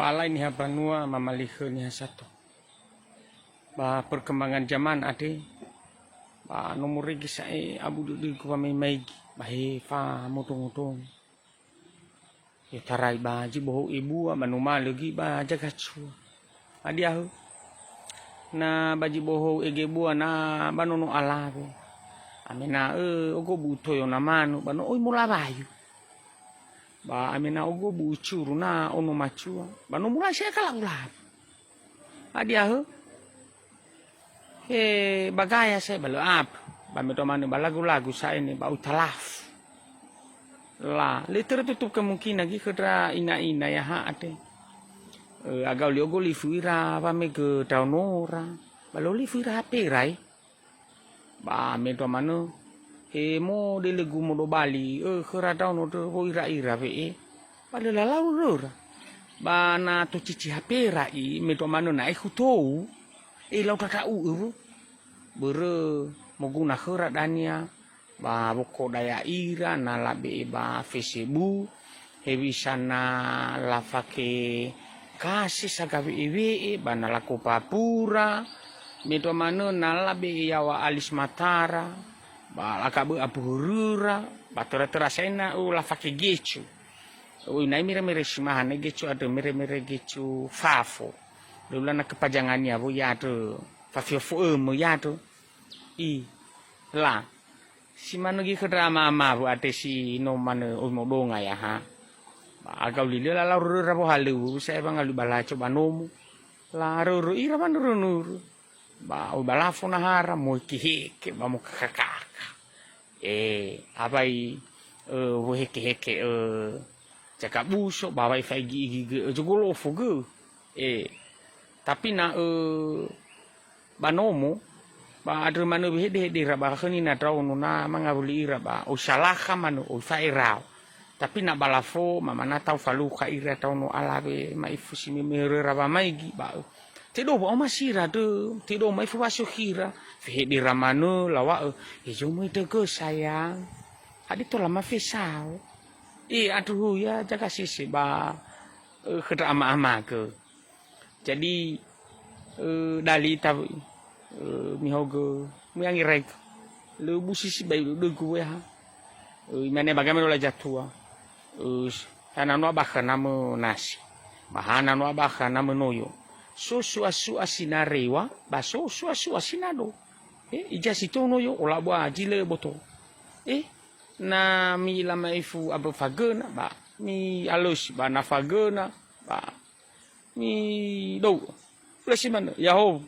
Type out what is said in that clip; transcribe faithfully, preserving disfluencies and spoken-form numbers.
Fa'alai niha banua, mamalikhö niha sato. Ba perkembangan zaman andre, ba no morege sa'ae abu dödögu wamaimaigi, ba he famodongodongo. I'otarai ba zi bohou ebua, ba numalö göi ba zaga cua. Hadia hö? Na ba zi bohou ege bua na ba nono alawe. Amena'ö ogo bu'u toyo na manu, ba no oi molawayu. Ba amena'ö ogo bu'u curu na ono macua, ba no mulai sa'ae kalabu-labu. Hadia hö? He ba gaya sa'ae ba lö apa. Ba me tomanö ba lagu-lagu sa'ae ne ba oi talafu. La, lö tertutup kemungkinan göi khö ndra ina-ina ya ha andre. Ö, agau li ogo lifu ira wamegö ndraonora. Ba lö lifu ira hapera e. Ba me ndrua manö, he modele gumodo bali, ö, khöra ndraono ndrö wo ira-ira we'e, ba lö lalau röra. Ba na tocici hapera i, me ndrua manö na aekhu tou, e lau ndra'ugö wo. Börö moguna khöra dania, ba wokodaya ira, na labe'e ba Facebook, hewisa na lafake kase sagawe'ewe'e, ba na lakopa pura, me ndrua manö na labe'e yaŵa alis matara, ba lakabö abu höröra, ba töra-töra sa'ae na, ö, lafake gecu. Ö, inai mere-mere si mahane gecu andrö mere-mere gecu fafo. Lö ulana kepajangania wo ya'andrö, fafio fo'ömö ya'andrö. I, la. Si manö göi khö ndra ama-ama wu andre si no manö oi modonga ya ha. Ba agau li lö lalau röra wohalöŵö sa'ae wangalui ba laco ba nomo. Larörö ira wanörö-nörö. Ba oi ba lafo nahara, mohekeheke, ba mokakakaka. E, awai, ö, wohekeheke, ö, cakabuso, ba awai faigi-igi gö, ö, zogolofo gö. E, tapi na, ö, ba nomo, ba andrö manö wehede-hedera ba khö nina ndraono na mangawuli ira ba oi salakha manö, oi fa'erao. Tapi na ba lafo, mamana tau falukha ira ndraono alawe, ma'ifu si me-, me röra wamaigi, ba, ö, tedo wa'omasira ndrö, tedo ma'ifu wasokhira, fehedera manö, lawa'ö, "Ezo möi ndrögö, sayang. Hadia tola mafesao?" E, andrö hö ya, jaga sese ba, ö, khö ndra ama-amagö. Jadi, ö, dali ita wö'i, ö, mihaogö, möi angeraigö. Lö busi sibai dödögu wea ha. Ö, imane ba gamero la zatua. Ö, hana noa bakha namö nasi. Ba hana noa bakha namö noyo. So su'a-su'a sinarewa, ba so su'a-su'a sinado. E, ija si tou noyo, ola bua zi lö boto. E, na mi'ila ma'ifu ambö fagöna, ba mi'alösi, ba na fagöna, ba midou'ö. Lö si manö, ya'ahowu.